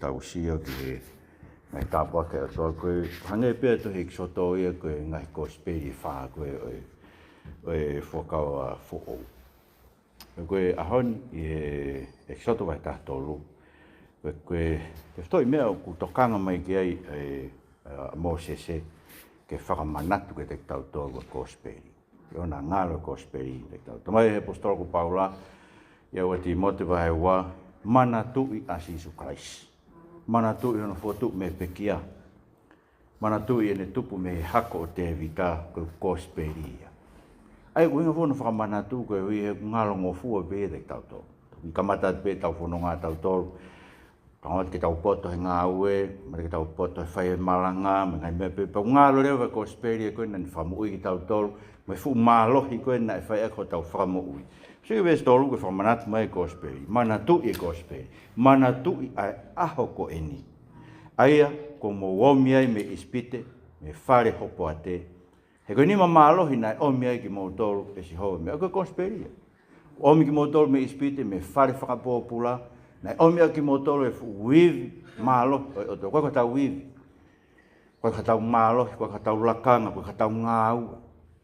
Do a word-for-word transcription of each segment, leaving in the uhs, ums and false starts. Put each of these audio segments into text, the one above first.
Tau sio ki he ngaahi tāpuaki ʻa e ʻOtua, ko e hangē pē ko e tohi ʻEkisoto ia ko e ngaahi kosipeli ʻe fā ko ē ʻo e, ʻo e Fuakava Foʻou. Ko e ʻaho ni ʻi he ʻEkisoto vahe taha tolu, ko e, ko e, ko e tefitoʻi meʻa ʻoku tokanga mai ki ai ʻa, ʻa Mōsese ke fakamanatu kiate kitautolu ʻa e kosipeli. ʻI hono ngalo e kosipeli kiate kitautolu. Talamai ʻe he ʻaposetolo ko Paula ʻia ua Tīmote vahe ua, manatuʻi ʻa Sīsū Kalaisi. Manatuʻi hono fokotuʻu mei he pekia. Manatuʻi ʻene tupu mei he hako ʻo Tēvita, ko e kosipeli ia. ʻA ia ko e ʻuhinga foki hono fakamanatu koeʻuhi he ʻoku ngalongofua pē ia kiate kitautolu. Toki kamata atu pē ʻetau fononga ʻatautolu. Kamata ke tau poto he ngāue, kamata ke tau poto he fai e malanga, mo e ngaahi meʻa pē, pea ʻoku ngalo leva e kosipeli ia ko ē naʻa ne fakamoʻui kitautolu, mo e fuʻu mālohi ko ē naʻe fai ʻaki hotau fakamoʻui. Sio ki he veesi tolu, ko e fakamanatu mai e kosipeli, manatuʻi e kosipeli, manatuʻi ʻa e ʻaho ko eni. ʻA ia kuo mou omi ai mei ʻIsipite, mei he fale hopoate. He ko e nima mālohi naʻe ʻomi ai kimoutolu ʻe Sihova mei ai, ko e kosipeli ia. ʻOmi kimoutolu mei ʻIsipite, mei he fale fakapōpula, naʻe ʻomi ai kimoutolu e fuʻu ivi mālohi ʻo e ʻOtua. Ko e hotau ivi, ko e hotau mālohi, ko e hotau lakanga, ko e hotau ngāue.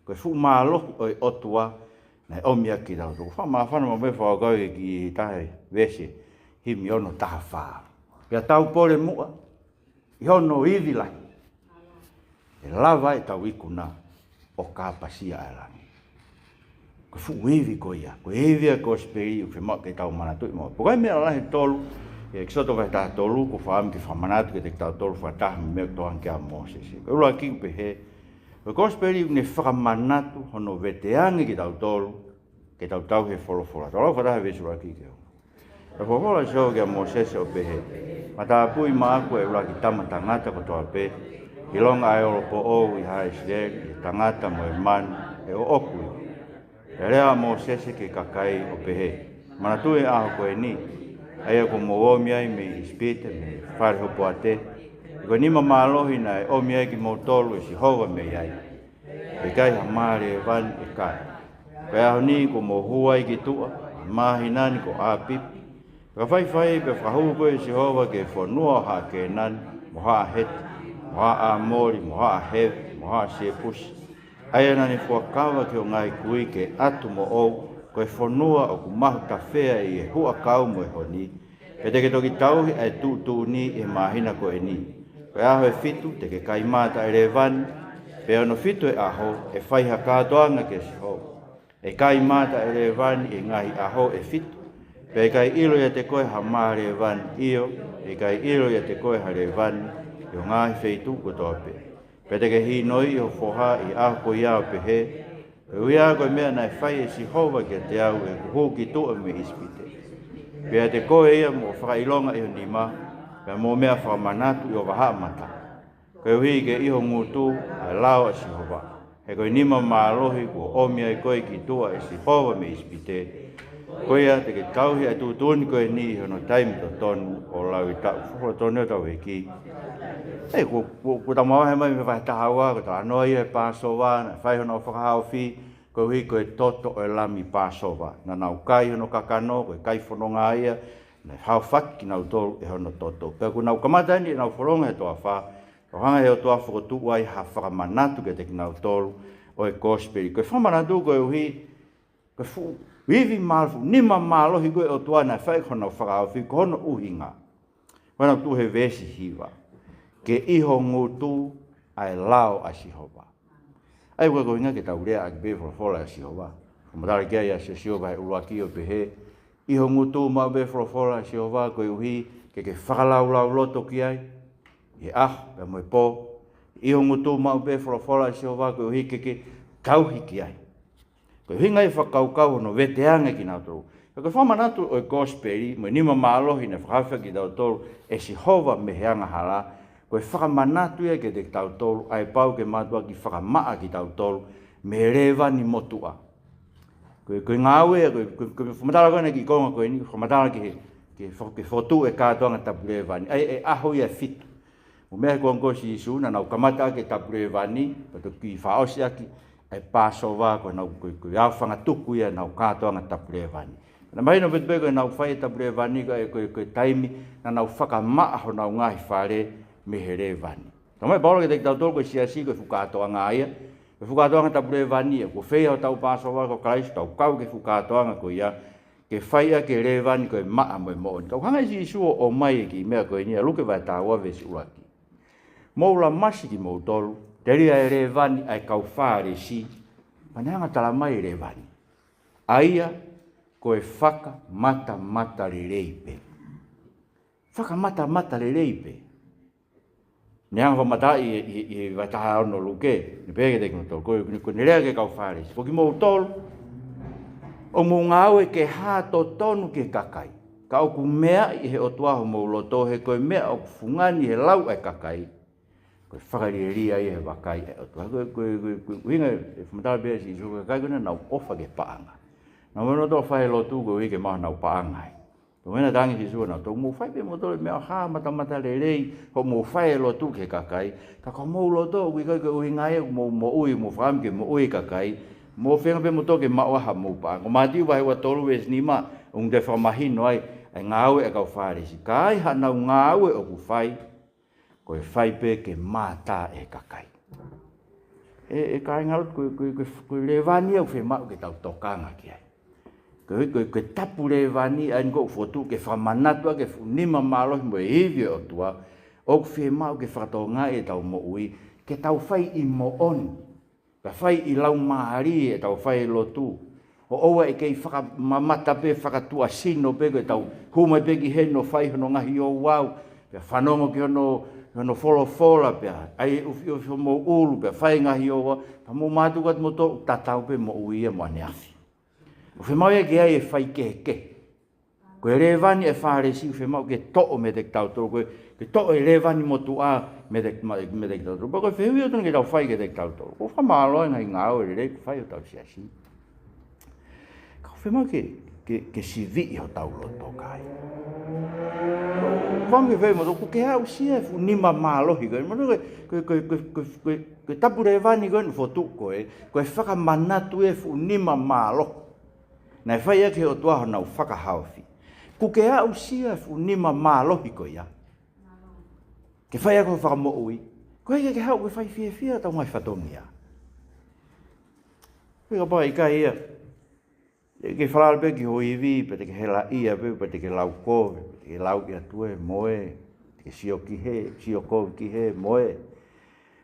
Ko e fuʻu mālohi ʻo e ʻOtua naʻe ʻomi ai kitautolu. Fakamāfana mo e fakakaukau ki he taha e veesi, himi ono taha fā. Pea tau pole muʻa ʻi hono ivi lahi, ʻe lava ʻetau ikuna ʻo kāpasia ʻa e langi. Ko e fuʻu ivi ko ia, ko e ivi ʻa e kosipeli ʻoku fiemaʻu ke tau manatuʻi mo. Pea ko e meʻa lalahi ʻe tolu ʻi he ʻEkisoto vahe taha tolu ʻoku ou fakaʻamu ke fakamanatu kiate kitautolu fakataha mo e meʻa ʻoku tokanga ki ai ʻa Mōsese. Ko e ʻuluaki pehē, ko e kosipeli ʻoku ne fakamanatu hono veteange kitautolu ke tau tauhi e folofola. Tau lau fakataha e veesi ʻuluaki ki he ua. Pea folofola ʻa Sihova kia Mōsese ʻo pehē, matāpui maʻaku ʻa e ʻuluaki tama tangata kotoa pē, ʻilonga ʻa e olopoʻou ʻi haʻa ʻIsileli, ʻi he tangata mo e manu, ʻe ʻoʻoku ia. Pea lea ʻa Mōsese ki he kakai ʻo pehē, manatuʻi e ʻaho ko eni, ʻa ia kuo mou omi ai mei ʻIsipite, mei he fale hopoate, he ko e nima mālohi naʻe ʻomi ai kimoutolu ʻe Sihova mei ai. ʻIkai ha mā lēvani ʻe kai. Ko e ʻaho ni kuo mou hū ai ki tuʻa, māhina ni ko ʻĀpipi. Pea faifai pea fakahū koe ʻe Sihova ki he fonua ʻo haʻa Kēnani, mo haʻa Heti, mo haʻa ʻAmoli, mo haʻa Hivi, mo haʻa Sēpusi, ʻa ia naʻa ne fuakava ki hoʻo ngaahi kui ke ʻatu moʻou, ko e fonua ʻoku mahu tafea ʻi he huʻakau mo e honi, pea te ke toki tauhi ʻa e tuʻutuʻuni ʻi he māhina ko eni. Ko e ʻaho ʻe fitu te ke kai mata ʻa e lēvani, pea ʻi hono fitu e ʻaho ʻe fai ha kātoanga kia Sihova. ʻE kai mata ʻa e lēvani ʻi he ngaahi ʻaho ʻe fitu, pea ʻe ʻikai ʻilo ʻiate koe ha mā lēvani, ʻio, ʻe ʻikai ʻilo ʻiate koe ha lēvani ʻi ho ngaahi feituʻu kotoa pē. Pea te ke hinoiʻi ho foha ʻi he ʻaho ko ia ʻo pehē, koeʻuhi ko e meʻa naʻe fai ʻe Sihova kiate au ʻi heʻeku hū ki tuʻa mei ʻIsipite. Pea ʻiate koe ia mo hoʻo fakaʻilonga ʻi ho nima, pea mo hoʻo meʻa fakamanatu ʻi ho vahaʻa mata, koeʻuhi ke ʻi ho ngutu ʻa e lao ʻa Sihova. He ko e nima mālohi kuo ʻomi ai koe ki tuʻa ʻe Sihova mei ʻIsipite, ko ia te ke tauhi ʻa e tuʻutuʻuni ko eni ʻi hono taimi totonu ʻo lauʻi taʻu. Folofola tonu ʻa hotau ʻEiki. ʻE, kuo, kuo, kuo tau mavahe mai mei he vahe taha ua, ko e talanoa ia ʻo e Pāsova, naʻe fai hono fakahaofi, koeʻuhi ko e toto ʻo e lami Pāsova. Naʻa nau kai hono kakano, ko e kai fononga ia, naʻe haofaki kinautolu ʻe hono toto. Pea kuo nau kamata eni ʻenau fononga he toafa, ʻo hanga ʻe he ʻOtua ʻo fokotuʻu ai ha fakamanatu kiate kinautolu ʻo e kosipeli. Ko e fakamanatu koeʻuhi ko e fuʻu ivi mālohi, fuʻu nima mālohi ko ē ʻo e ʻOtua naʻe fai ʻaki hono fakahaofi, ko hono ʻuhinga, ko ʻenau tuʻu he veesi hiva, ke ʻi ho ngutu ʻa e lao ʻa Sihova. ʻA ia ko e ʻuhinga ke tau lea ʻaki pē folofola ʻa Sihova. Fakamatala ki ai ʻa Siosiua vahe ʻuluaki ʻo pehē, ʻi ho ngutu maʻu pē folofola ʻa Sihova koeʻuhi ke ke fakalaulauloto ki ai ʻi he ʻaho pea mo e pō. ʻI ho ngutu maʻu pē folofola ʻa Sihova koeʻuhi ke ke tauhi ki ai. Ko e ʻuhinga ia e fakakaukau hono veteange kinautolu. Ka ko e fakamanatu ʻo e kosipeli, mo e nima mālohi naʻe fakahaofi kitautolu ʻe Sihova mei he angahala, ko e fakamanatu ia kiate kitautolu ʻa e pau ke mātuʻaki fakamaʻa kitautolu mei he lēvani motuʻa. Ko e, ko e ngāue, ko e, ko e, ko e fakamatala ko ena ki he konga ko eni, fakamatala ki he, ki he fo-, ki he fokotuʻu e kātoanga tapu lēvani. ʻA ia ʻe ʻaho ia ʻe fitu. Mo e meʻa he konga ko ē ʻo Sīsū, naʻa nau kamata ʻaki e tapu lēvani, pea toki fakaʻosi ʻaki ʻa e Pāsova, ko ʻenau, ko e, ko e aofangatuku ia ʻenau kātoanga tapu lēvani. Naʻe mahino pē pē ko ʻenau fai e tapu lēvani ko e, ko e, ko e taimi naʻa nau fakamaʻa honau ngaahi fale mei he lēvani. Talamai ʻe Paula kiate kitautolu ko e siasi ko e fuʻu kātoanga ia. Ko e fuʻu kātoanga tapu lēvani ia. Kuo feia hotau Pāsova ko Kalaisi, tau kau ki he fuʻu kātoanga ko ia, ke fai ʻaki e lēvani ko e maʻa mo e moʻoni. Ka ʻoku hanga ʻe Sīsū ʻo ʻomai e kiʻi meʻa ko eni ʻia Luke vahe taha ua veesi ʻuluaki. Mou lamasi kimoutolu, telia e lēvani ʻa e kau Fālesi, pea ne hanga ʻo talamai e lēvani. ʻA ia ko e fakamatamatalelei pē. Fakamatamatalelei pē. Ne hanga ʻo fakamatalaʻi ʻi, ʻi, ʻi he vahe taha ono Luke, ne pehē kiate kimoutolu, ko e, ko e, ko ʻene lea ki he kau Fālesi. Ko kimoutolu, ʻoku mou ngāue ke hā totonu ki he kakai, ka ʻoku meaʻi ʻe he ʻOtua homou loto, he ko e meʻa ʻoku fungani he lau ʻa e kakai, ko e fakalielia ia he vakai ʻa e ʻOtua. Ko e, ko e, ko e, ko e ʻuhinga e fakamatala pē ʻa Sīsū, ko e kakai ko ē naʻa nau ʻofa ki he paʻanga. Naʻa nau ō ʻo fai e lotu koeʻuhi ke maʻu honau paʻanga ia. Ko e meʻa naʻe talaange ʻe Sīsū, naʻa tau mou fai pē moutolu e meʻa ʻo hā matamatalelei, hoʻomou fai e lotu ki he kakai, ka ko homou loto ʻoku ʻikai ko e ʻuhinga ia ʻoku mou moʻui, mou fakaʻamu ke moʻui e kakai, mou feinga pē moutolu ke maʻu ʻa homou paʻanga. Ko Mātiu vahe ua tolu veesi nima, ʻoku ne toe fakamahino ai ʻa e ngāue ʻa e kau Fālesi. Ka ai haʻanau ngāue ʻoku fai, ko e fai pē ke mātā ʻe he kakai. ʻE, ʻe kāinga lotu, ko e, ko e, ko e, ko e lēvani ia ʻoku fiemaʻu ke tau tokanga ki ai. Ko e, ko e, ko e tapu lēvani ʻa eni ʻoku fokotuʻu ke fakamanatu ʻaki e fuʻu nima mālohi mo e ivi ʻo e ʻOtua, ʻoku fiemaʻu ke fakatokangaʻi ʻetau moʻui, ke tau fai ʻi moʻoni. Pea fai ʻi laumālie ʻetau fai e lotu. ʻO ʻoua ʻe kei fakamamata pē, fakatuʻasino pē, ko ʻetau hū mai pē ki heni ʻo fai hono ngaahi ouau, pea fanongo ki hono, hono folofola, pea ʻai e ʻufiʻufi homou ʻulu, pea fai e ngaahi ouau, pea mou mātuku atu moutolu, tatau pē moʻui ia mo ʻaneafi. ʻOku fiemaʻu ia ke ʻi ai e faikehekehe. Ko e lēvani ʻa e Fālesi ʻoku fiemaʻu ke toʻo meiate kitautolu, ko e, ke toʻo e lēvani motuʻa meiate, ma-, meiate kitautolu. Pea ko e fehuʻi ʻoku totonu ke tau fai kiate kitautolu. ʻOku ou fakamālō he ngaahi ngāue lelei ʻoku fai ʻe hotau siasi. Ka ʻoku fiemaʻu ke, ke, ke siviʻi hotau loto ki ai. Fakaʻamu ke fai mo tau, ʻoku ke aʻusia e fuʻu nima mālohi ko ē. Mālō ko e, ko e, ko e, ko e, ko e, ko e tapu lēvani ko ē naʻe fokotuʻu ko ē, ko e fakamanatu e fuʻu nima mālohi naʻe fai ʻaki ʻe he ʻOtua honau fakahaofi. ʻOku ke aʻusia e fuʻu nima mālohi ko ia ke fai ʻaki hoʻo fakamoʻui, koeʻuhi ke ke haʻu ke fai fiefia hotau ngaahi fatongia. Pea kapau ʻe ʻikai ia, ʻe ke falala pē ki ho ivi, pea te ke helaʻia pē, pea te ke lau kovi, pea te ke lau ʻi atu e moe, te ke sio ki hē, sio kovi ki hē, moe.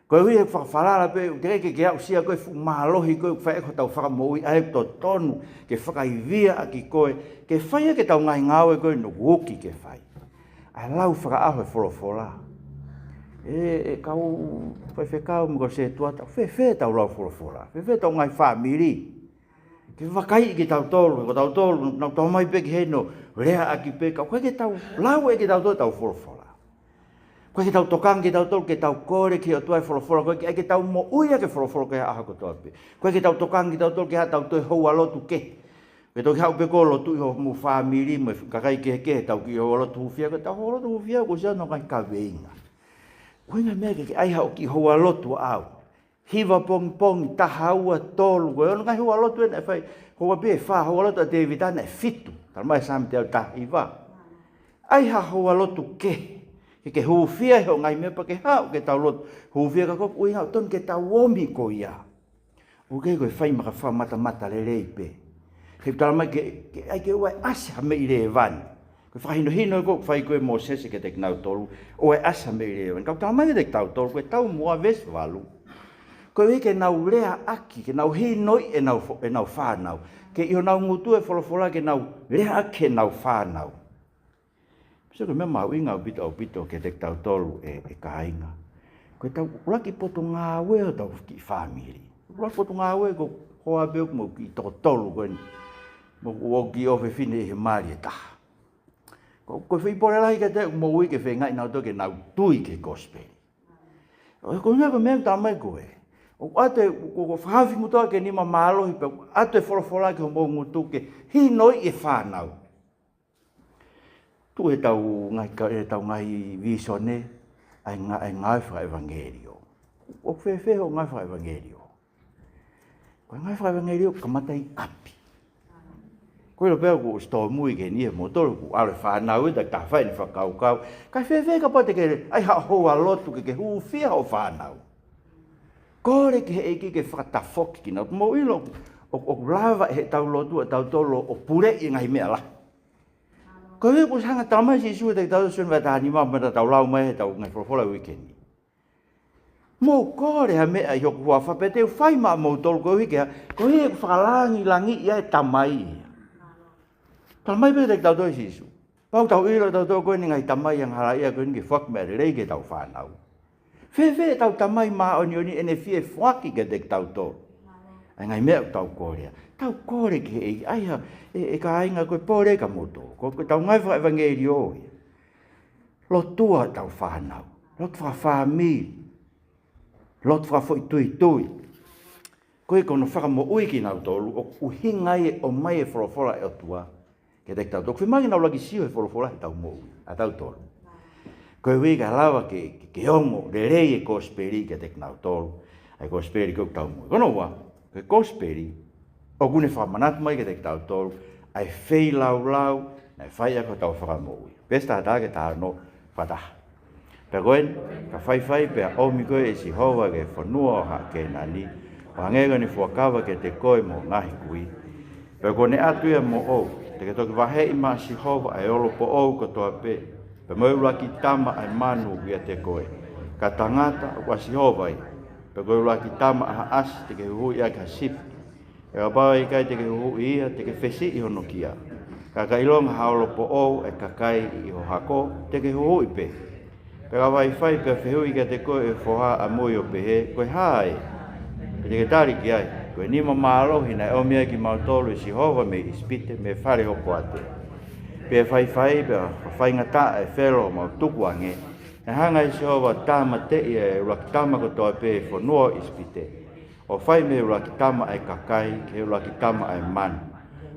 Koeʻuhi he fakafalala pē, ʻoku teʻeki ke ke aʻusia ko e fuʻu mālohi ko ē ʻoku fai ʻaki hotau fakamoʻui, ʻa ia ʻoku totonu ke fakaivia ʻaki koe, ke fai ʻaki ʻetau ngaahi ngāue ko ē naʻe uki ke fai. ʻA e lau fakaʻaho e folofola. ʻE, ʻe kau faifekau mo e kau sētuata, fēfē ʻetau lau folofola? Fēfē ʻetau ngaahi fāmili? Ke vakaiʻi kitautolu, ko tautolu, naʻa tau mai pē ki heni ʻo leaʻaki pē, ka ʻoku ʻikai ke tau lau ʻe kitautolu ʻetau folofola. ʻOku ʻikai ke tau tokanga kitautolu ke tau kole ki he ʻOtua e folofola, ʻoku ʻikai ke tau moʻui ʻaki e folofola ki he ʻaho kotoa pē. ʻOku ʻikai ke tau tokanga kitautolu ke haʻatau toe houalotu kehe. Ke toki haʻu pē koe ʻo lotuʻi homou fāmili mo e kakai kehekehe, tau kiʻi houalotu hūfia, ko ʻetau houalotu hūfia, ʻoku ʻosi ʻi ai hono ngaahi kaveinga. ʻUhinga e meʻa ke ke ʻai haʻo kiʻi houalotu ʻaʻau. Hiva pongipongi, taha, ua, tolu, ko e ono ngaahi houalotu ena ʻe fai, houa pē ʻe fā, houalotu ʻa Tēvita naʻe fitu, talamai ʻe Saame teau taha hiva. ʻAi ha houalotu kehe, ke ke hūfia he ʻo e ngaahi meʻa pea ke haʻu ke tau lotu hūfia, ka ko e ʻuhinga ʻoku totonu ke tau ō mai ko ia. ʻOku ʻikai ko e fai maka fakamatamatala lelei pē. He talamai ke, ke ʻai ke ʻoua ʻe ʻasi ha meʻi lēvani. Ko e fakahinohino ko ē ʻoku fai ko ē ʻe Mōsese kiate kinautolu, ʻoua ʻe ʻasi ha meʻi lēvani. Ka ʻoku talamai kiate kitautolu, ko e taumuʻa veesi valu, koeʻuhi ke nau leaʻaki, ke nau hinoʻi ʻenau fo-, ʻenau fānau. Ke ʻi honau ngutu e folofola ke nau leaʻaki ʻenau fānau. Sio, ko e meʻa mahuʻinga ʻaupito, ʻaupito kiate kitautolu ʻe, ʻe kāinga. Ko ʻetau ʻuluaki potungāue ʻo hotau kiʻi fāmili. ʻUluaki potungāue ko e hoa pē ʻoku mou kiʻi toko tolu ko eni. Mo ʻoku kiʻi ʻofefine ʻi he mali ʻe taha. Ko, ko e foʻi pole lahi kiate au ʻoku mou ui ke feingaʻi nautolu ke nau tui ki he kosipeli. ʻOku ʻikai ko e meʻa ʻoku talamai ko ē. ʻOku ʻoatu e, ko, ko e fakahaofi moutolu ki he nima mālohi pea ʻoatu e folofola ki homou ngutu ke hinoʻi e fānau. Tuʻu ʻetau ngaahi ka-, ʻetau ngaahi vīsone, ʻa e ngā-, ʻa e ngāue fakaʻevangeliō. ʻOku fēfē hoʻo ngāue fakaʻevangeliō? Ko e ngāue fakaʻevangeliō kamata ʻi ʻapi. Ko ilo pea kuo ʻosi tōmui ke ʻi ai mo tolu kuo ʻalu e fānau ʻi he taimi ʻe taha fai ʻene fakakaukau. Kae fēfē kapau te ke ʻai haʻo houa lotu ke ke hūfia hoʻo fānau. Kole ki he ʻEiki ke fakatafoki kinautolu. Mou ilo ʻoku, ʻoku lava ʻe heʻetau lotu ʻatautolu ʻo puleʻi e ngaahi meʻa lahi. Ko e ʻuhinga ʻoku hanga ʻo talamai ʻe Sīsū kiate kitautolu ʻi Sione vahe taha nima, ʻoku tau lau mai heʻetau ngaahi folofola uike ni. Mou kole ha meʻa ʻi hoku huafa pea te u fai maʻamoutolu, koeʻuhi ke, koeʻuhi ʻoku fakalāngilangiʻi ʻa e Tamai. Talamai pē kiate kitautolu ʻe Sīsū. Pau tau ilo tautolu ko eni ngaahi tamai angahala ia ko eni ke foaki meʻa lelei ki heʻetau fānau. Fēfē ʻetau Tamai Māʻoniʻoni ʻene fie foaki kiate kitautolu ʻa e ngaahi meʻa ʻoku tau kole ai? Tau kole ki he ʻEiki, ʻai ha, ʻe, ʻe kāinga, ko e pole ka moto. Ko, ko ʻetau ngaahi fakaʻevangeliō ia. Lotua ʻetau fānau. Lotu fakafāmili. Lotu fakafoʻituitui. Ko e, ko hono fakamoʻui kinautolu, ʻoku ʻuhinga ia e ʻomai e folofola ʻa e ʻOtua kiate kitautolu. Fiemaʻu ke nau laki sio he folofola heʻetau moʻui ʻatautolu. Koeʻuhi kae lava ke, ke, ke ongo lelei e kosipeli kiate kinautolu. ʻA e kosipeli ko ʻetau moʻui. Ko hono ua, ko e kosipeli ʻoku ne fakamanatu mai kiate kitautolu ʻa e feilaulau naʻe fai ʻaki hotau fakamoʻui. Veesi taha taha ki he taha ono, fakataha. Pea ko eni, ka faifai pea ʻomi koe ʻe Sihova ki he fonua ʻo haʻa Kēnani, ʻo hangē ko ʻene fuakava kiate koe mo ho ngaahi kui. Pea kuo ne ʻatu ia moʻou, te ke toki vaheʻi maʻa Sihova ʻa e olopoʻou kotoa pē, pea mo e ʻuluaki tama ʻa e manu ʻoku ʻiate koe. Ka tangata, ʻoku ʻa Sihova ia. Pea ko e ʻuluaki tama ʻa ha ʻasi te ke huhuʻi ʻaki ha sipi. Pea kapau ʻe ʻikai te ke huhuʻi ia, te ke fesiʻi hono kia. Ka ka ʻilonga ha olopoʻou ʻa e kakai ʻi ho hako, te ke huhuʻi pē. Pea ka faifai pea fehuʻi kiate koe ʻe ho foha ʻamui ʻo pehē, ko e hā ē? Pea te ke tali ki ai, ko e nima mālohi naʻe ʻomi ai kimautolu ʻe Sihova mei ʻIsipite, mei he fale hopoate. Pea faifai pea faingataʻa ʻa e Felo ʻo mau tukuange, naʻe hanga ʻe Sihova ʻo tāmateʻi ʻa e ʻuluaki tama kotoa pē ʻi he fonua ʻo ʻIsipite, ʻo fai mei he ʻuluaki tama ʻa e kakai ki he ʻuluaki tama ʻa e manu.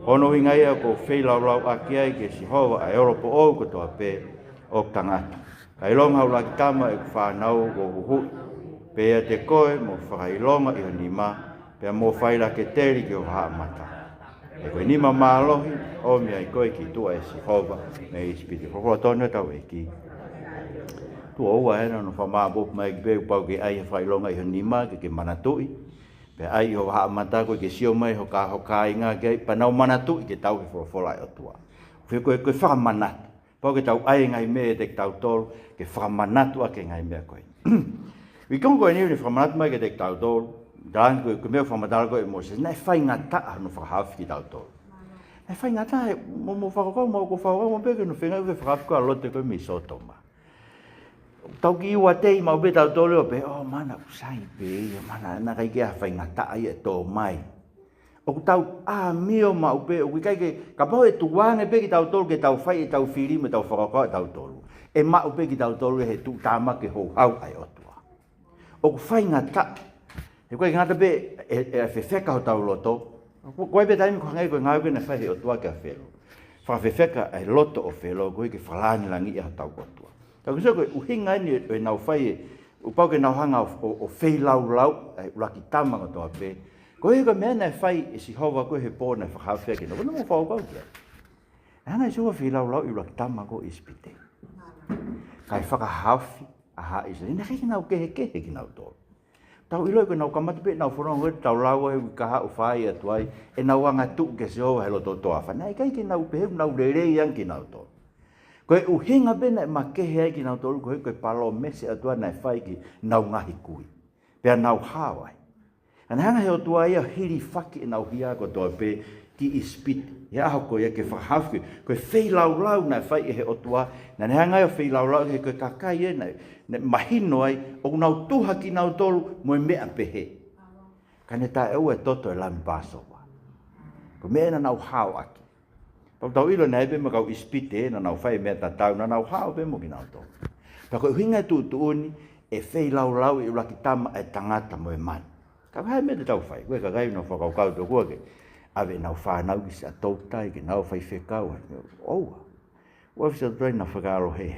Ko hono ʻuhinga ia ʻoku ou feilaulau ʻaki ai kia Sihova ʻa e olopoʻou kotoa pē ʻoku tangata. Ka ʻilonga ha ʻuluaki tama ʻeku fānau kuo u huhuʻi, pea ʻiate koe, mo fakaʻilonga ʻi ho nima, pea mo failaketeli ki ho vahaʻa mata. He ko e nima mālohi ʻomi ai koe ki tuʻa ʻe Sihova mei ʻIsipite. Folofola tonu ʻa hotau ʻEiki. Tuʻo ua ena hono fakamāʻopoʻopo mai ʻoku pau ke ʻai ha fakaʻilonga ʻi ho nima ke ke manatuʻi. Pea ʻai ʻi ho vahaʻa mata, ko e ke sio mai ho kā-, ho kāinga ki ai, pea nau manatuʻi ke tau he folofola ʻa e ʻOtua. Ko e, ko e, ko e fakamanatu. Pau ke tau ʻai e ngaahi meʻa ʻiate kitautolu ke fakamanatu ʻaki e ngaahi meʻa ko ē. ʻI he konga ko eni ʻoku ne fakamanatu mai kiate kitautolu, talangi ko e, ko e meʻa fakamatala ko ē ʻe Mōsese, naʻe faingataʻa hono fakahaofi kitautolu. Naʻe faingataʻa, he mou, mou fakakaukau, mou ko fakakaukau maʻu pē ki hono feinga ke fakahaofi ko ē ʻa Lote ko ē mei Sōtoma. Tau kiʻi ʻuateʻi maʻu pē tautolu ʻo pehē, ʻō, mana, ʻoku sai pē ia, mana, naʻe ʻikai ke ʻi ai ha faingataʻa ia ʻe tō mai. ʻOku tau ʻāmio maʻu pē, ʻoku ʻikai ke, kapau ʻe tukuange pē kitautolu ke tau fai ʻetau fili mo ʻetau fakakaukau ʻatautolu, ʻe maʻu pē kitautolu ʻe he tuʻutāmaki houhau ʻa e ʻOtua. ʻOku faingataʻa. He ʻoku ʻikai ke ngata pē ʻe, ʻe fefeka hotau loto. Ko, ko e pē taimi ko e hangē ko e ngāue ko ē naʻe fai ʻe he ʻOtua kia Felo. Fakafefeka ʻa e loto ʻo Felo koeʻuhi ke fakalāngilangiʻi ʻa hotau ʻOtua. Ka ʻoku ou sio ko e ʻuhinga eni ʻo ʻenau fai ē, ʻoku pau ke nau hanga ʻo, ʻo, ʻo feilaulau ʻa e ʻuluaki tama kotoa pē. Koeʻuhi ko e meʻa naʻe fai ʻe Sihova ko ē he pō naʻe fakahaofi ai kinautolu. Ko ʻenau fakakaukau ki ai. Naʻe hanga ʻe Sihova ʻo feilaulau ʻi he ʻuluaki tama ko ē ʻi ʻIsipite. Kae fakahaofi ʻa haʻa ʻIsileli. Naʻe ʻikai ke nau kehekehe kinautolu. Tau ʻiloʻi ko ʻenau kamata pē ʻenau fononga ko ē tau lau ai, ʻoku ʻikai ke haʻu ʻo fai atu ai ʻenau angatuʻu kia Sihova he loto toafa. Naʻe ʻikai ke nau pehē ʻoku nau lelei ange kinautolu. Ko e ʻuhinga pē naʻe makehe ai kinautolu, ko e, ko e palōmesi ʻa e ʻOtua naʻe fai ki heʻenau ngaahi kui. Pea nau hao ai. Naʻe hanga ʻe he ʻOtua ia ʻo hilifaki ʻenau hia kotoa pē ki ʻIsipite. ʻI he ʻaho ko ia ke fakahaofi, ko e feilaulau naʻe fai ʻe he ʻOtua, naʻe hanga ia ʻo feilaulau ki he, ko e kakai ē naʻe, naʻe mahino ai ʻoku nau tuha kinautolu mo e meʻa pehē. Ka ne taʻeʻoua e toto e lami Pāsova. Ko e meʻa naʻa nau hao ʻaki. Pau tau ʻilo naʻe ʻi ai pē mo e kau ʻIsipite, naʻa nau fai e meʻa tatau, naʻa nau hao pē mo kinautolu. Pea ko e ʻuhinga e tuʻutuʻuni, ʻe feilaulau ʻi he ʻuluaki tama ʻa e tangata mo e manu. Ka ko e hā e meʻa te tau fai? Ko e kakai ʻoku nau fakakaukau tokua ke ʻave ʻenau fānau ki Siaʻatoutai ke nau faifekau ai. ʻOua. ʻOua ʻe fai Siaʻatoutai, nau fakaʻalo hē.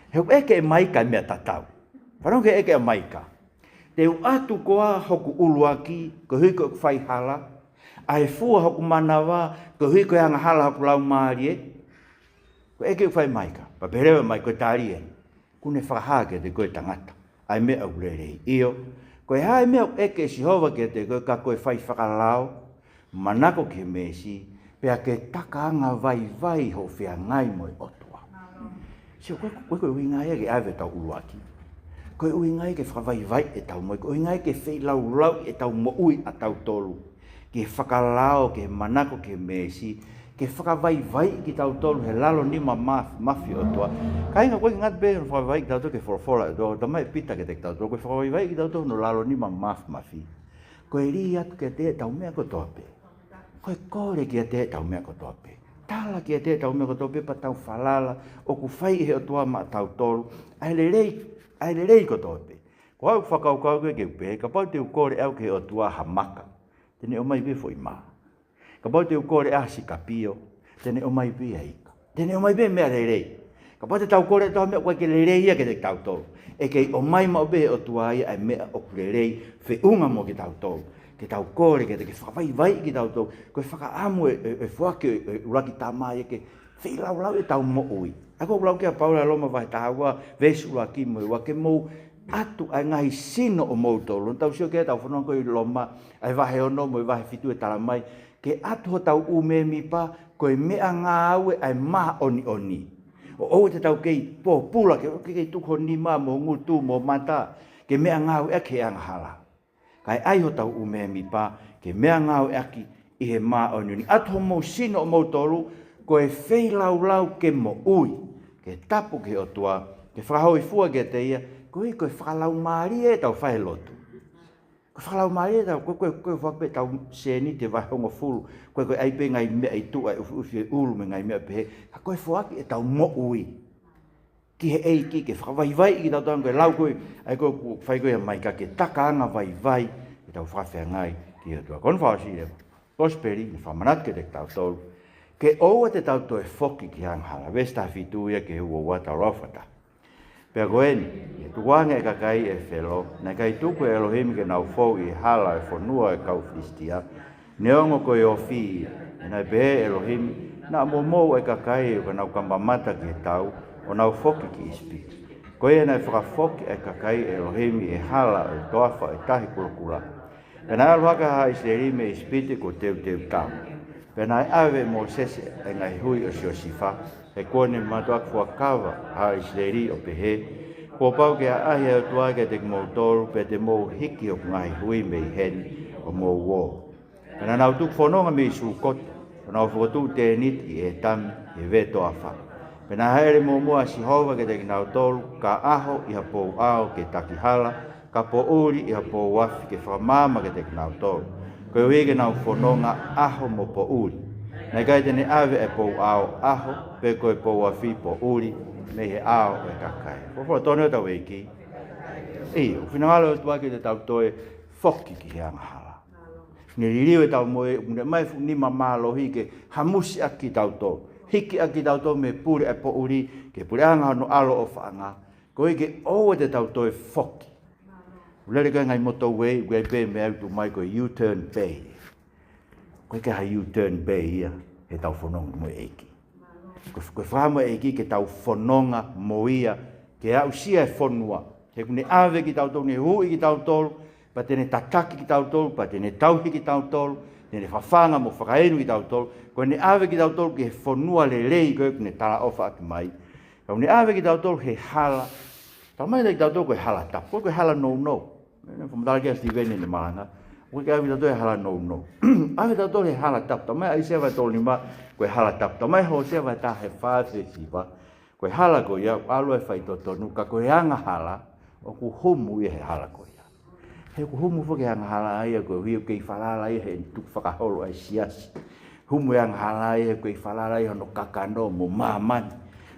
He ʻoku ʻeke ʻe Maika e meʻa tatau. Fanongo ki he ʻeke ʻa Maika. Te u ʻatu koā hoku ʻuluaki, koeʻuhi ko ʻeku faihala, ʻa e fua hoku manava, koeʻuhi ko e angahala hoku laumālie. Ko e ʻeke ʻoku fai mai ka, pea pehē leva mai ko e tali ē. Kuo ne fakahā kiate koe tangata ʻa e meʻa ʻoku lelei. ʻIo, ko e hā e meʻa ʻoku ʻeke ʻe Sihova kiate koe ka ko e fai fakalao, manako ki he meesi, pea ke taka angavaivai hoʻo feangai mo e ʻOtua. Sio, ko e, ko e, ko e ʻuhinga ia ke ʻave ʻetau ʻuluaki. Ko e ʻuhinga ia ke fakavaivai ʻetau moʻui, ko e ʻuhinga ia ke feilaulau ʻetau moʻui ʻatautolu. Ke fakalao, ke manako ki he meesi, ke fakavaivai kitautolu he lalo nima maf-, mafi ʻo e ʻOtua. Kāinga, ʻoku ʻikai ngata pē hono fakavaivai kitautolu ki he folofola ʻa e ʻOtua, talamai ʻe Pita kiate kitautolu, ko e fakavaivai kitautolu hono lalo nima maf-, mafi. Ko e lī atu kiate ia ʻetau meʻa kotoa pē. Ko e kole kiate ia ʻetau meʻa kotoa pē. Tala kiate ia ʻetau meʻa kotoa pē pea tau falala, ʻoku fai ʻe he ʻOtua maʻatautolu ʻa e lelei, ʻa e lelei kotoa pē. Ko au fakakaukau ke u pehē, kapau te u kole au ki he ʻOtua ha maka, te ne ʻomai pē foʻi mā. Kapau te u kole ha sikapio, te ne ʻomai pē ʻa e ika. Te ne ʻomai pē meʻa lelei. Kapau te tau kole ʻe taha meʻa ʻoku ʻikai ke lelei ia kiate kitautolu, ʻe kei ʻomai maʻu pē ʻe he ʻOtua ia ʻa e meʻa ʻoku lelei feʻunga mo kitautolu. Ke tau kole ke te ke fakavaivai kitautolu. Ko e fakaʻamu ʻe, ʻe, ʻe foaki ʻe, ʻe he ʻuluaki tama ia ke feilaulau ʻetau moʻui. ʻA ia ko e lau ko ia ʻa Paula ʻi Loma vahe taha ua, veesi ʻuluaki mo e ua, ke mou ʻatu ʻa e ngaahi sino ʻomoutolu. Tau sio ki heʻetau fononga ko ē ʻi Loma, ʻa e vahe ono mo e vahe fitu ʻe talamai, ke ʻatu hotau ʻū mēmipa ko e meʻangāue ʻa e māʻoniʻoni. ʻO ʻoua te tau kei pōpula, ke, ke kei tuku ho nima mo ho ngutu mo ho mata ke meʻangāueʻaki he angahala. Kae ʻai hotau ʻū mēmipa ke meʻangāueʻaki ʻi he māʻoniʻoni. ʻAtu homou sino ʻomoutolu ko e feilaulau ke moʻui, ke tapu ki he ʻOtua, ke fakahōifua kiate ia, koeʻuhi ko e fakalaumālie ʻetau fai e lotu. Ko e fakalaumālie ʻetau, ko e, ko e, ko e fakapē ʻetau sēniti ʻe vahe hongofulu, ko e, ko e ʻai pē ngaahi meʻa ʻi tuʻa ʻe ʻufiʻufi e ʻulu mo e ngaahi meʻa pehē, ka ko e foaki ʻetau moʻui ki he ʻEiki ke fakavaivaiʻi kitautolu. Ko e lau ko ē, ʻa ia ko ē ʻoku fai ko ē ʻa Maika, ke taka angavaivai ʻetau fakafeangai ki he ʻOtua. Ko hono fakaʻosi leva, Kosipeli, ne fakamanatu kiate kitautolu, ke ʻoua te tau toe foki ki he angahala. Veesi taha fitu ia ki he ua ua, tau lau fakataha. Pea ko eni, ʻi he tukuange ʻa e kakai ʻe Felo, naʻe ʻikai tuku ʻe ʻElohimi ke nau fou ʻi he hala ʻo e fonua ʻo e kau Filisitia, neongo ko e ofi ia. He naʻe pehē ʻe ʻElohimi, naʻa momou ʻa e kakai ʻo ka nau ka mamata ki he tau, ʻo nau foki ki ʻIsipite. Ko ia naʻe fakafoki ʻa e kakai ʻe ʻElohimi ʻi he hala ʻo e toafa ʻo e Tahi Kulokula. Pea naʻe ʻalu hake ʻa haʻa ʻIsileli mei ʻIsipite kuo teuteu tau. Pea naʻe ʻave ʻe Mōsese ʻa e ngaahi hui ʻo Siosifa, he kuo ne mātuʻaki fuakava ʻa haʻa ʻIsileli ʻo pehē, kuo pau ke ʻaʻahi ʻa e ʻOtua kiate kimoutolu, pea te mou hiki hoku ngaahi hui mei heni ʻo mou ō. Pea naʻa nau tuku fononga mei Sukoti, ʻo nau fokotuʻu tēniti ʻi ʻEtami, ʻi he vē toafa. Pea naʻe hāʻele muʻomuʻa ʻa Sihova kiate kinautolu, ka ʻaho ʻi ha pou ʻao ke taki hala, ka poʻuli ʻi ha pou afi ke fakamaama kiate kinautolu, koeʻuhi ke nau fononga ʻaho mo poʻuli. Naʻe ʻikai te ne ʻave ʻa e pou ʻao ʻaho, pe ko e pou afi poʻuli, mei he ʻao ʻo e kakai. Ko e folofola tonu ʻa hotau ʻEiki. ʻIo, finangalo ʻOtua ke te tau toe foki ki he angahala. Ne liliu ʻetau moʻui, ne ʻomai fuʻu nima mālohi ke hamusi ʻaki kitautolu, hiki ʻaki kitautolu mei he pule ʻa e poʻuli ki he puleʻanga hono ʻAlo ʻofaʻanga, koeʻuhi ke ʻoua te tau toe foki. Lele ko e ngaahi motorway, ʻoku ʻi ai pē meʻa ʻoku tuʻu mai ko e U-turn bay. ʻOku ʻikai ha U-turn bay ia heʻetau fononga mo e ʻEiki. Ko, ko e fā mo e ʻEiki ke tau fononga mo ia, ke aʻusia e fonua. He kuo ne ʻave kitautolu, ne huhuʻi kitautolu, pea te ne tataki kitautolu, pea te ne tauhi kitautolu, te ne fafanga mo fakainu kitautolu. Kuo ne ʻave kitautolu ki he fonua lelei ko ē kuo ne talaʻofa ʻaki mai. Ka kuo ne ʻave kitautolu he hala. Talamai kiate kitautolu ko e hala tapu, ko e hala nounou. Ne fakamatala ki ai ʻa Sitiveni ʻene malanga. ʻOku ʻikai ʻave kitautolu he hala nounou. ʻAve kitautolu he hala tapu. Talamai ʻAisea vahe tolu nima ko e hala tapu. Talamai Hōsea vahe taha fā veesi hiva, ko e hala ko ia, ʻalu ʻa e faitotonu, ka ko e angahala, ʻoku humu ia he hala ko ia. He ʻoku humu foki e angahala ia, koeʻuhi ʻoku kei falala ia he tukufakaholo ʻa e siasi. Humu e angahala ia he ʻoku kei falala ia hono kakano mo māmani.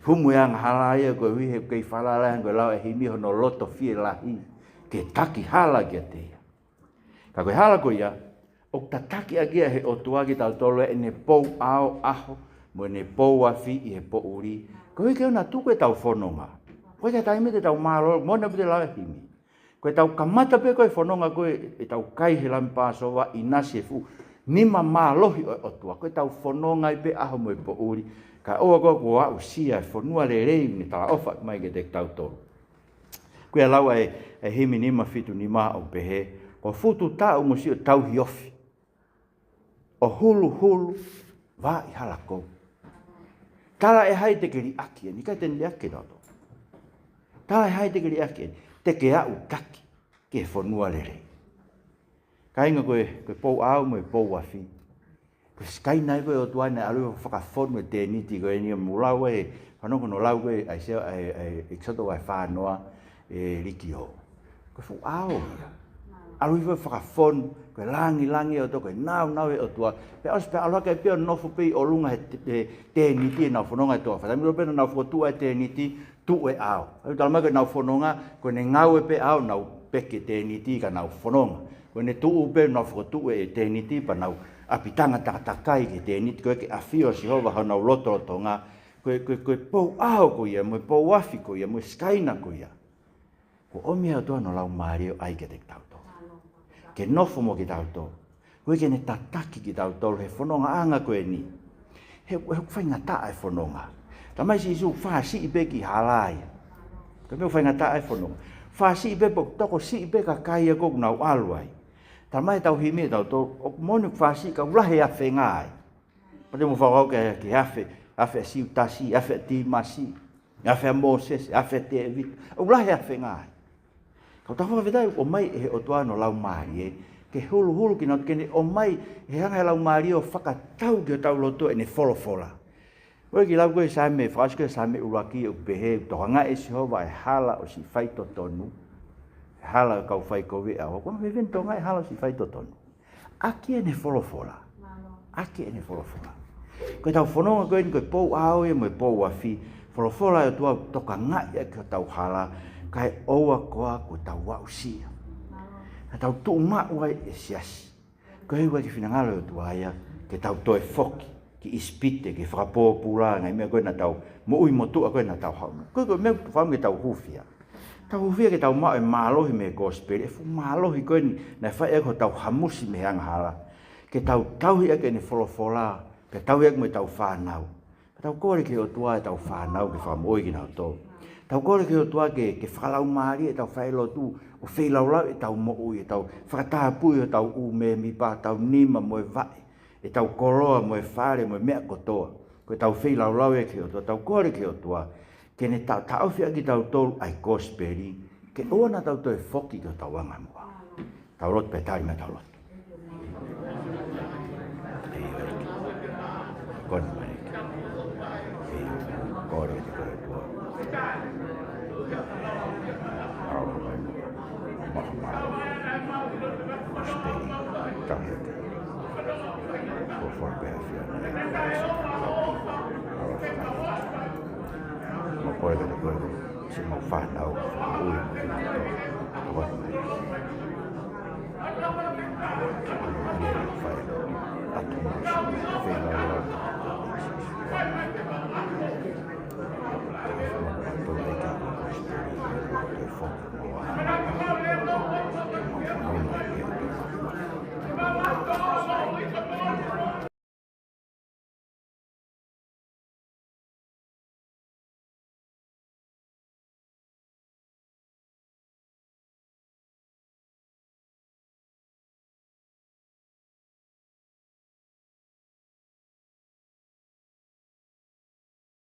Humu e angahala ia koeʻuhi he ʻoku kei falala ia, ko e lau ʻa e himi, hono loto fielahi ke taki hala kiate ia. Ka ko e hala ko ia, ʻoku tataki ʻaki ia ʻe he ʻOtua kitautolu ʻi heʻene pou ʻao ʻaho, mo ʻene pou afi ʻi he poʻuli. Koeʻuhi ke ʻoua naʻa tuku ʻetau fononga. Ko e taimi te tau mālōlō, mo na pute lau ʻa e himi. Ko ʻetau kamata pē ko e fononga ko ē ʻetau kai he lami Pāsova, ʻinasi e fuʻu nima mālohi ʻo e ʻOtua, ko ʻetau fononga ai pē ʻaho mo e poʻuli, kae ʻoua kuo aʻusia e fonua lelei naʻe talaʻofa mai kiate kitautolu. Ko e lau ʻa e, ʻa e himi nima fitu nima ʻoku pehē, ko futu taʻu mo siʻo tauhi ofi, ʻo huluhulu vā ʻi hala kou. Tala ʻe hai te ke liʻaki eni, ʻikai te ne liʻaki kitautolu. Tala ʻe hai te ke liʻaki eni, te ke aʻu taki ki he fonua lelei. Kāinga, ko e, ko e pou ʻao mo e pou afi, ko e sikaina ia ko e ʻOtua naʻe ʻalu ʻo fakafonu e tēniti ko eni, ʻoku mou lau e, fanongo ki hono lau ko ē ʻa ʻAisea, ʻa e, ʻa e ʻEkisoto vahe fā noa, ʻe Likiō. Ko e fuʻu ʻao ia. ʻAlu hifo ʻo fakafonu, ko e langilangi ʻo e ʻOtua, ko e nāunau ʻo e ʻOtua. Pea ʻosi pea ʻalu hake pē ʻo nofo pē ʻi ʻolunga he te-, he tēniti ʻenau fononga he toafa. Taimi lōloa pē naʻa nau fokotuʻu e tēniti, tuʻu e ʻao. ʻOku talamai ko ʻenau fononga, ko ʻene ngāue pē ʻao, nau peke tēniti ka nau fononga. Ko ʻene tuʻu pē, nau fokotuʻu e tēniti pea nau ʻapitanga takatakai ki he tēniti, ko e ke ʻafio ʻa Sihova ʻi honau lotolotonga. Ko e, ko e, ko e pou ʻao ko ia, mo e pou afi ko ia, mo e sikaina ko ia, kuo ʻomi ʻe he ʻOtua hono Laumālie ʻo ʻai kiate kitautolu, ke nofo mo kitautolu, koeʻuhi ke ne tataki kitautolu he fonongaʻanga ko eni. He, he ʻoku faingataʻa e fononga. Talamai ʻe Sīsū, fāsiʻi pē ki hala ia. Ko e meʻa ʻoku faingataʻa e fononga. Fāsiʻi pē, pe ʻoku tokosiʻi pē kakai ia ʻoku nau ʻalu ai. Talamai ʻe he tauhi mei tautolu, ʻoku moʻoni ʻoku fāsiʻi ka ʻoku lahi e afenga ai. Pea te mou fakakaukau ki he, ki he afe, afe ʻa Siutasi, afe ʻa Tīmasi, afe ʻa Mōsese, afe ʻa Tēvita. ʻOku lahi e afenga ai. Ka ʻoku tau fakafetaʻi ʻoku ʻomai ʻe he ʻOtua hono Laumālie ke huluhulu kinautolu, ke ne ʻomai, ʻe hanga ʻe he Laumālie ʻo fakatau ki hotau loto ʻene folofola. Ko e kiʻi lau ko ē Saame, fakaʻosi ko ē Saame ʻuluaki ʻoku pehē, tokangaʻi ʻe Sihova e hala ʻo siʻi faitotonu, e hala ʻo e kau faikovi ʻe ʻaho. Ko e hā e meʻa ʻoku ne tokangaʻi, e hala ʻo siʻi faitotonu? ʻAki ʻene folofola. ʻAki ʻene folofola. Ko ʻetau fononga ko eni, ko e pou ʻao ia mo e pou afi, folofola ʻa e ʻOtua ʻoku tokangaʻi ʻaki hotau hala, kae ʻoua kuo tau aʻusia. Ka tau tuʻu maʻu ai e siasi. Ko e ʻuhi ko e finangalo ʻo e ʻOtua ia ke tau toe foki ki ʻIsipite, ke fakapōpulaʻi e ngaahi meʻa ko ē naʻa tau, moʻui motuʻa ko ē naʻa tau haʻu. Ko e, ko e meʻa ʻoku fakaʻamu ke tau hūfia. Tau hūfia ke tau maʻu e mālohi mei he kosipeli, e fuʻu mālohi ko eni naʻe fai ʻaki hotau hamusi mei he angahala. Ke tau tauhi ʻaki ʻene folofola, ke tauhi ʻaki mo ʻetau fānau. Ka tau kole ki he ʻOtua ʻetau fānau ke fakamoʻui kinautolu. Tau kole ki he ʻOtua ke, ke fakalaumālie ʻetau failotu, ʻo feilaulau ʻetau moʻui, ʻetau fakatapui hotau ʻū mēmipa, hotau nima mo e vaʻe, ʻetau koloa mo e fale mo e meʻa kotoa. Ko ʻetau feilaulau ia ki he ʻOtua, tau kole ki he ʻOtua ke ne ta-, taʻofi ʻaki kitautolu ʻa e kosipeli, ke ʻoua naʻa tau toe foki ki hotau angamuʻa. Tau lotu pea tali mai, tau lotu. ʻEiki. Kole mai. ʻEiki. Kole ki he ʻOtua. ʻAloʻofa mai. Mālō, mālō. Kosipeli. Tau heke. Ko fua pē ʻa e ʻAfiona. ʻAloʻofa mai. Mau kole kiate koe, siʻi mau fānau, ui, ui, ui, ui.